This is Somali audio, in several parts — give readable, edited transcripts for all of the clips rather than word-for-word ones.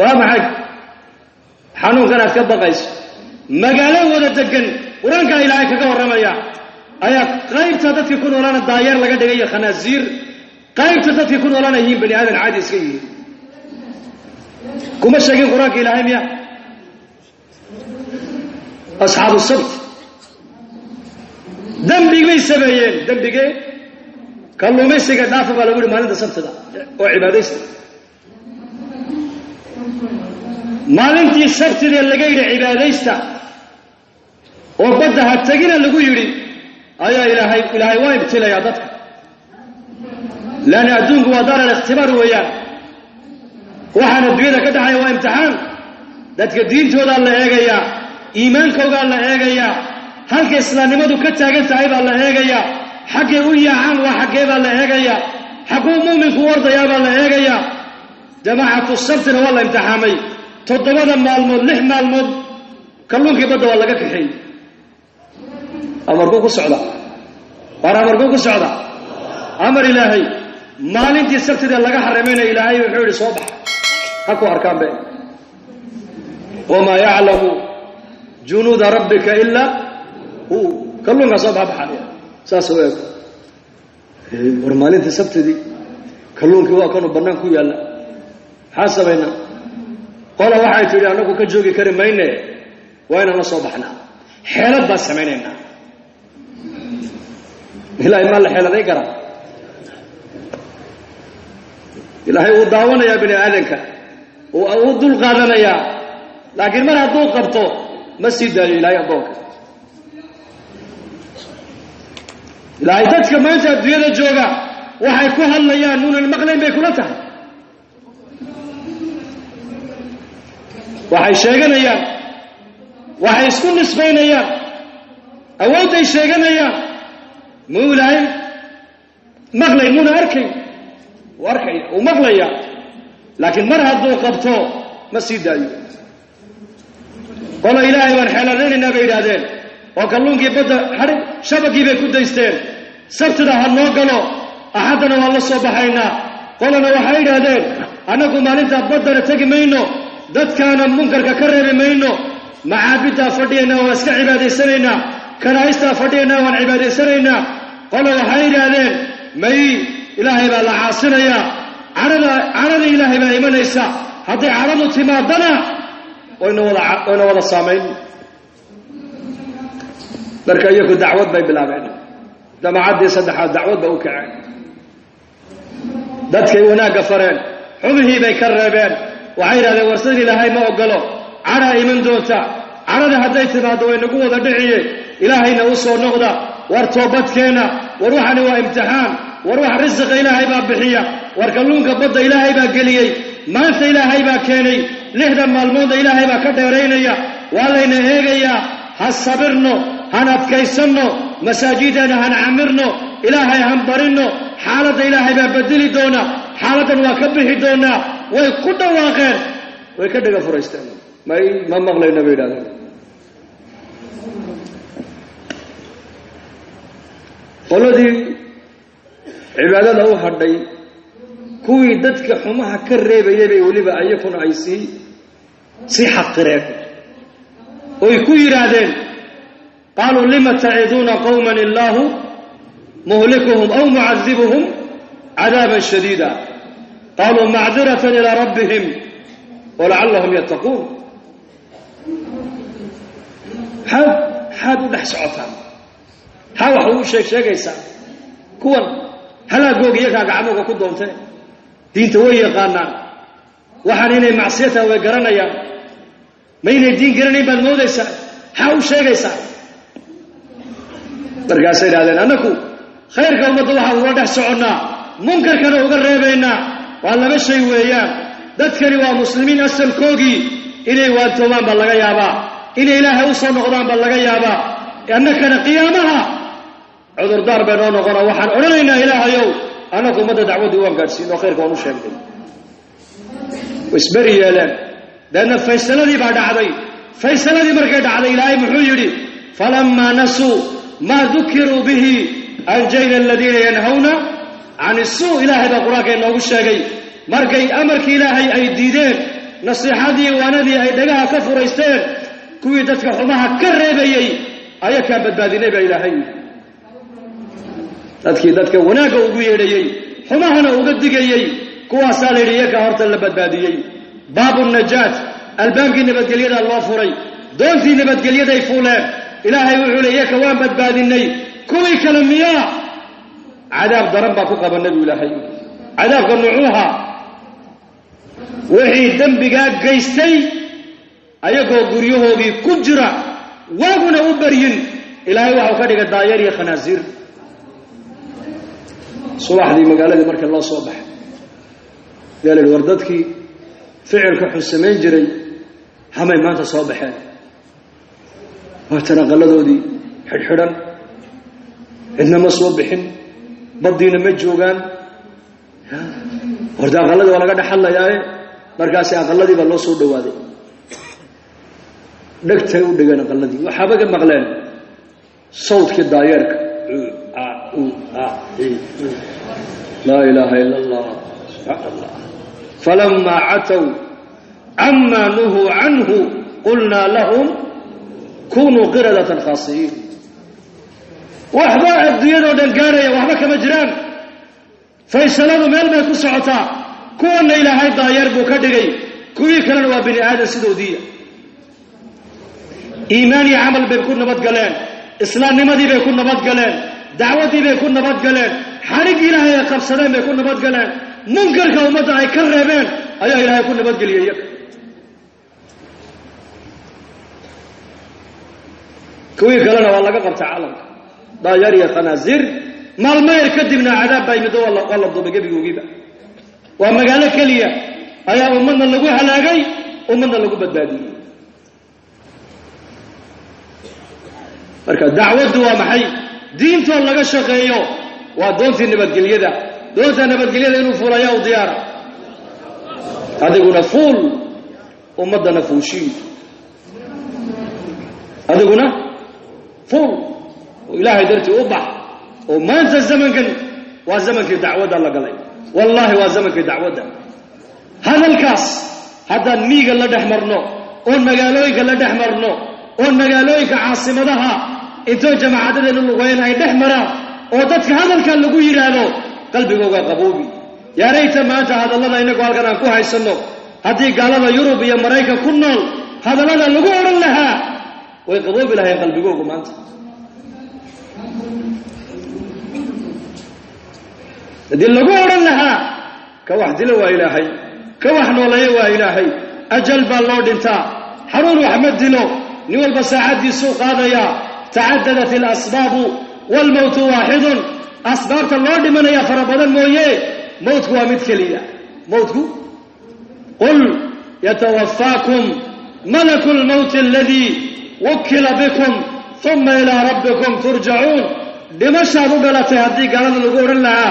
Waa maxay xanuunkan aad ka baqayso? Magaalo wada degan, qur-aankaa Ilaahay kaga warramaya, ayaa qaybta dadkii ku noolaana daayeer laga dhigay iyo khanaasiir, qaybta dadkii ku noolaana yihiin bani aadan caadi iska yihiin. Kuma sheegin qur-aanka Ilaahay miya? Asxaabu sabt dembi bay sameeyeen. Dembigee? Kalluumaysiga dhaafa baa lagu yihi maalinta sabtida oo cibaadaysta. Maalintii sabtidee laga yidhi cibaadaysta oo badda ha tegina lagu yidhi, ayaa Ilaahay waa ibtilayaa dadka, leanna adduunku waa daar alikhtibaar weeyaan. Waxaan adduunyada ka dhacaya waa imtixaan. Dadka diintoodaa la eegayaa, iimaankoogaa la eegayaa, halka islaamnimadu ka taagan tahay baa la eegayaa, xaggay u yaacaan waa xaggee baa la eegayaa, xagguu muuminku u ordayaa baa la eegayaa. Jamaacatu sabtina waa la imtixaamay. 7da maalmood, 6 maalmood kalluunkii badda waa laga kaxeeyey. Amarkuu ku socdaa, waar amarkuu ku socdaa? Amar Ilaahay. Maalintii sabtida laga xarimayna Ilaahay wuxuu yidhi soo bax, ha ku arkaan be. Wamaa yaclamu junuuda rabbika ilaa hu. Kalluunkaa soo baxbaxaya saas u eego. War maalintii sabtidii kalluunkii waa kanuu bannaan ku yaalla, maxaan samaynaa? Qola waxay tidhi annagu ka joogi kari mayne, waa inaan la soo baxnaa, xeelad baan samaynaynaa. Ilaahay maa la xeeladayn karaa? Ilaahay wuu daawanayaa bini aadanka, wuu dul qaadanayaa, laakiin mar hadduu qabto ma sii daayo Ilaahay addoonka. Ilaahay dadka maanta adduunyada jooga waxay ku hadlayaan nuunan maqlayn bay kula tahay. Waxay sheeganayaan, waxay isku nisbaynayaan, awoodday sheeganayaan, muu Ilaahay maqlay? Muuna arkay? Wuu arkaya, wuu maqlaya, laakiin mar hadduu qabto ma sii daayo. Qola Ilaahay baan xeeladaynaynaa bay yidhaahdeen, oo kalluunkii badda xadhig shabagii bay ku daysteen. Sabtida ha noo galo, axaddana waan la soo baxaynaa. Qolana waxay yidhaahdeen annagu maalintaa baddana tegi mayno, dadkaana munkarka ka reebi mayno, macaabiddaa fadhiyaynaa waan iska cibaadaysanaynaa, kanaa'istaa fadhiyaynaa waan cibaadaysanaynaa. Qola waxay yidhaahdeen may, Ilaahay baa la caasinayaa, cadhada Ilaahay baa imanaysa, hadday cadhadu timaadana wayna wada saamayn. Marka iyaku dacwad bay bilaabeen. Jamaacaddii saddexaad dacwad bay u kaceen, dadkay wanaagga fareen, xumihii bay ka reebeen. Waxay yidhahdeen warsadan Ilaahay ma ogolo, cadhaa iman doonta, cadhada hadday timaaddo way nagu wada dhiciye, Ilaahayna u soo noqda, war toobadkeena, war waxani waa imtixaan, war wax risiqa Ilaahay baa bixiya, war kalluunka badda Ilaahay baa geliyey, maanta Ilaahay baa keenay, 6da maalmoodna Ilaahay baa ka dheeraynaya, waa layna eegayaa, ha sabirno, han adkaysanno, masaajidana han camirno, Ilaahay han barinno, xaaladda Ilaahay baa bedeli doona, xaaladdan waa ka bixi doonaa. Way ku dhawaaqeen, way ka dhaga furaysteen, may ma maqlayno bay yidhahdeen. Qoladii cibaadada u hadhay, kuwii dadka xumaha ka reebayay bay weliba iyakuna ay sii xaqireen, oy ku yidhaahdeen qaaluu lima taciduuna qawman illaahu muhlikuhum aw mucadibuhum cadaaban shadiida, qaaluu macdiratan ilaa rabbihim walacallahum yattaquun. Maxaad u dhex socotaan? Maxaa wax ugu sheeg sheegaysaa kuwan halaagooga iyakaa gacmooga ku doontee? Diinta way yaqaanaan, waxaan inay macsiya tahay way garanayaan, ma inay diin garanayn baad moodaysaa? Maxaa u sheegaysaa? Markaasay idhahdeen annaku khayrka ummadda waxaan ula dhex soconnaa, munkarkana uga reebaynaa. Waa laba shay weeyaan. Dadkani waa muslimiin asalkoogii, inay waantoomaan baa laga yaabaa, inay Ilaahay u soo noqdaan baa laga yaabaa. Annakana qiyaamaha cudurdaar bay noo noqonaa, waxaan odhanaynaa Ilaahayow annaku ummadda dacwaddii waan gaadhsiin oo khayrka waan u sheegnay. Isberi yeeleen. Deedna faysaladii baa dhacday. Faysaladii markay dhacday Ilaahay muxuu yidhi falamaa nasuu maa dukiruu bihi anjayna aladiina yanhawna can isuu. Ilaahay baa qur-aanka inoogu sheegay markay amarkii Ilaahay ay diideen Nasiixadii waanadii ay dhagaha ka furaysteen, kuwii dadka xumaha ka reebayey ayakaan badbaadinay baa Ilaahay yidhi. Dadkii dadka wanaagga ugu yeedhayey, xumahana uga digayey, kuwaasaa la yidhi iyakaa horta la badbaadiyey. Baabu najaat, albaabkii nabadgelyadaa loo furay, doontii nabadgelyaday fuuleen. Ilaahay wuxuu le iyaka waan badbaadinay. Kuwii kale miyaa cadaab daran baa ku qabanay buu Ilaahay. Cadaabka nucuuha wixii dembigaa geystay ayagoo guryahoogii ku jira, waaguna u baryin, Ilaahay waxau ka dhigay daayeer iyo khanaasiir. Subaxdii magaaladii markii loo soo baxay yaa la yidhi, war dadkii ficilka xun samayn jiray hamay maanta soo baxeen? Waatan aqalladoodii xidhxidhan, cidna ma soo bixin, baddiina ma joogaan. Horta aqalladii waa laga dhex hadlayaaye. Markaasi aqalladii baa loo soo dhowaaday, dhegtay u dhigeen aqalladii, waxaaba ka maqleen sawdkii daayeerka. Laa ilaaha ila Allah, subxaan Allah. Falamaa catow cama nuhuu canhu qulnaa lahum kunuu qiradatan khaasi'iin. Waxba adduunyadoo dhan gaarhaya waxba kama jiraan, faysaladu meel bay ku socotaa. Kuwanna Ilaahay daayeer buu ka dhigay, kuwii kalena waa bini aadan sidoodiiya. Iimaan iyo camal bay ku nabad galeen, islaamnimadii bay ku nabad galeen, dacwaddii bay ku nabad galeen, xadhiggii Ilaahay ay qabsadeen bay ku nabad galeen, munkarka ummadda ay ka reebeen ayaa Ilaahay ku nabadgeliyey iyaga. Kuwii kalena waa laga qabtay caalamka, daayeer iyo khanaasiir. Maalmo yar kadibna cadaab baa yimid, waa la duubay gebigoogiiba. Waa magaalo keliya ayaa ummadna lagu halaagay, ummadna lagu badbaadiyey. Marka dacwaddu waa maxay? Diintoo laga shaqeeyo waa doontii nabadgelyada. Doonta nabadgelyada inuu fuulayaa u diyaara, adiguna fuul, ummaddana fuushii. Adiguna fuul oo Ilaahay dartii u bax. Oo maanta zamankan waa zamankii dacwadda la galay, wallaahi waa zamankii dacwadda. Hadalkaas haddaan miiga la dhex marno, oon magaalooyinka la dhex marno, oon magaalooyinka caasimadaha intoo jamaacadadeenu lugeyn ay dhex maraan, oo dadka hadalkan lagu yidhaahdo, qalbigooga qaboobi. Yaarayta maanta hadallada innagu halkan aan ku haysanno haddii gaalada Yurub iyo Maraykan ku nool hadallada lagu odhan lahaa, way qaboobi lahayn qalbigoogu maanta. Haddii lagu odhan lahaa ka wax dilo waa Ilaahay, ka wax nooleeyo waa Ilaahay, ajal baa loo dhintaa, xanuun wax ma dilo, nin walba saacaddiisuu qaadayaa, tacadadat alasbaabu waalmowtu waaxidun, asbaabta loo dhimanaya fara badan mooye mowtku waa mid keliya. Mowtku qul yatawafaakum malaku lmowti aladii wukila bikum uma ilaa rabbikum turjacuun. Dhimashaad u dhalatay haddii gaalada lagu odhan lahaa,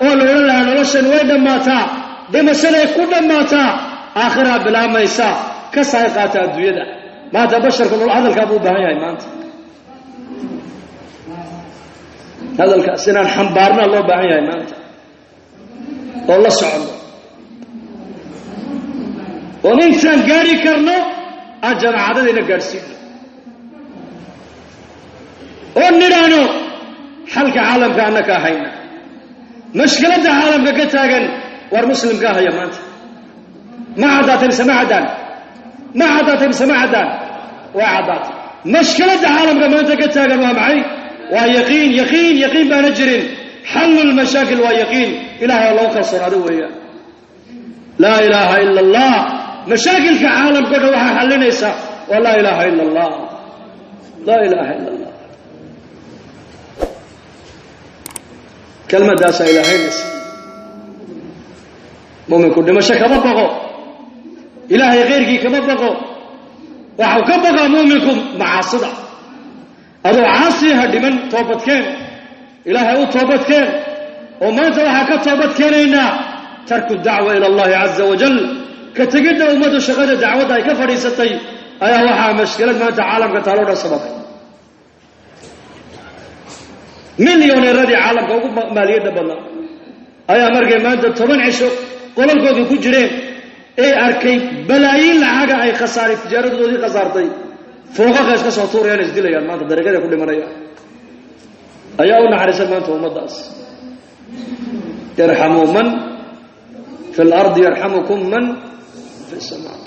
oo la odhan lahaa noloshan way dhammaataa, dhimashaday ku dhammaataa, aakhiraa bilaabmaysa, ka sahay qaata adduunyada. Maanta basharku hadalkaa buu u baahan yahay. Maanta hadalkaas inaan xambaarnaa loo baahan yahay maanta, oo la soconno, oon intaan gaari karno aan jamaacadadayna gaadhsiino, oo nidhaahno xalka caalamka annaka hayna, mashkiladda caalamka ka taagan waar muslimkaa haya maanta. Ma caddaatay mise ma caddaan? Ma caddaatay mise ma caddaan? Waa caddaatay. Mashkiladda caalamka maanta ka taagan waa maxay? Waa yaqiin, yaqiin, yaqiin baana jirin. Xallu lmashaakil waa yaqiin, Ilahay oo lagu kalsoonaado weeyaan. Laa ilaaha ila Allah. Mashaakilka caalamka o dhan waxaa xallinaysa waa laa ilaaha ila Allah, laa ilaaha ila Allah. Kelmadaasaa Ilaahayna siiyey. Muminku dhimasho kama baqo, Ilaahay khayrkii kama baqo, waxau ka baqaa muuminku macaasida. Adoo caasiha dhiman toobadkeen, Ilaahay u toobadkeen. Oo maanta waxaa ka toobad keenaynaa tarku dacwa ila allahi caza wajal, ka tegidda ummaddu shaqada dacwadda ay ka fadhiisatay ayaa waxaa mashkilad maanta caalamka taaloo dhan sababay. Milyoneeradii caalamka ugu maaliyadda badnaa ayaa markay maanta 10 cisho qolalkoodii ku jireen Ee arkay balaayiin lacaga ay khasaaray, tijaaradoodii khasaartay, fooqaqa iska soo tuurayaan, isdilayaan, maanta dariiqyada ku dhimanayaan. Ayaa u naxariisan maanta ummaddaas? Irxamuu man fi lardi yarxamukum man fi samaa.